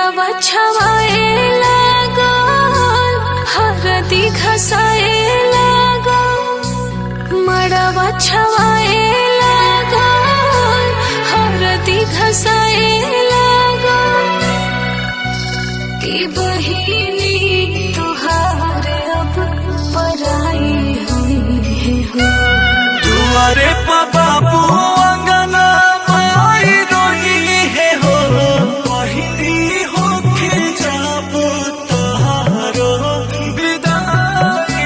मड़वा छवाए लागल, हरदी घसाए लागल। मड़वा छवाए लागल, हरदी घसाए लागल। कि बहिनी तोहार अब पराई हुई है हो। दुआरे पर बाबू अंगना माई रोई है हो। बहिनी होके जाबो तोहारो विदाई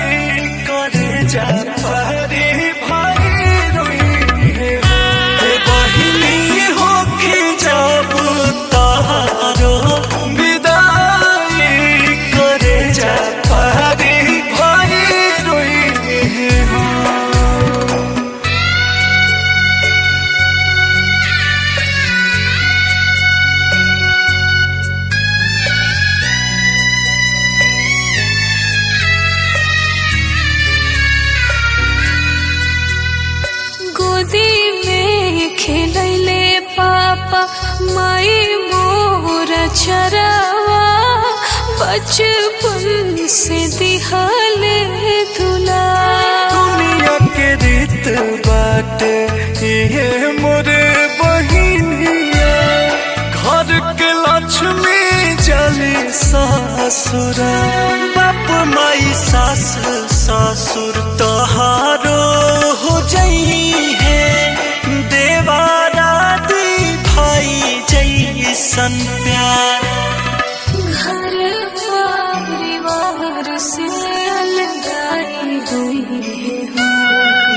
करे जा परी भाई रोई है हो। हे बहिनी होके जाबो तोहारो विदाई करे जा परी भाई रोई है हो। गोदी में खेलैले पापा माई मोर चरावा, बचपन से दिहले दुला। दुनिया के रीत बाटे ये मोरे बहिनिया, घर के लक्ष्मी चली ससुरा। बाप माई सास ससुर तोहारो हो जई है, देवारा दी भाई जैसन प्यार। घर परिवार से अलगाई हुई है हो।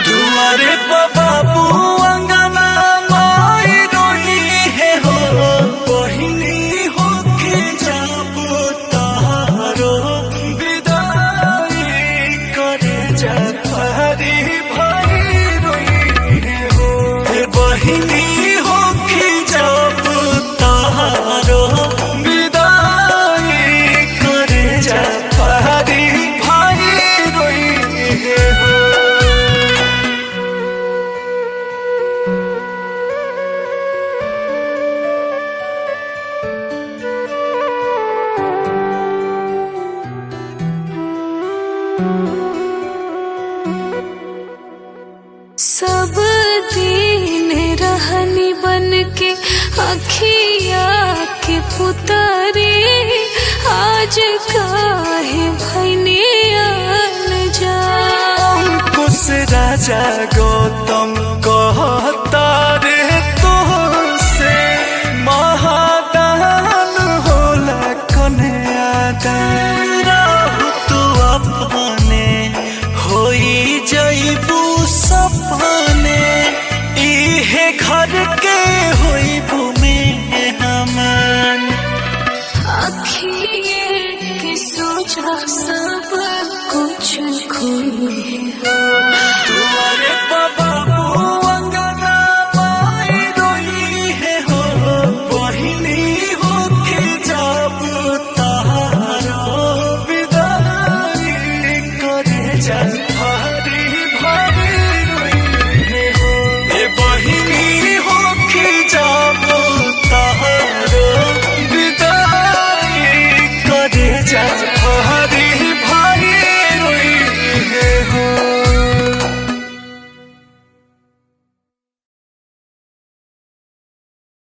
दुआरे पर बाबू अंगना माई रोई है हो। बहिनी होके जाबो तारो विदाई करे जा परी भाई रोई है हो। हे बहिनी होके जाबो तारो विदाई करे जा परी भाई रोई है हो। सब दिन रहनी बन के अखिया के पुतरी, आज काहे भैनी जा। अंकुश राजा गौतम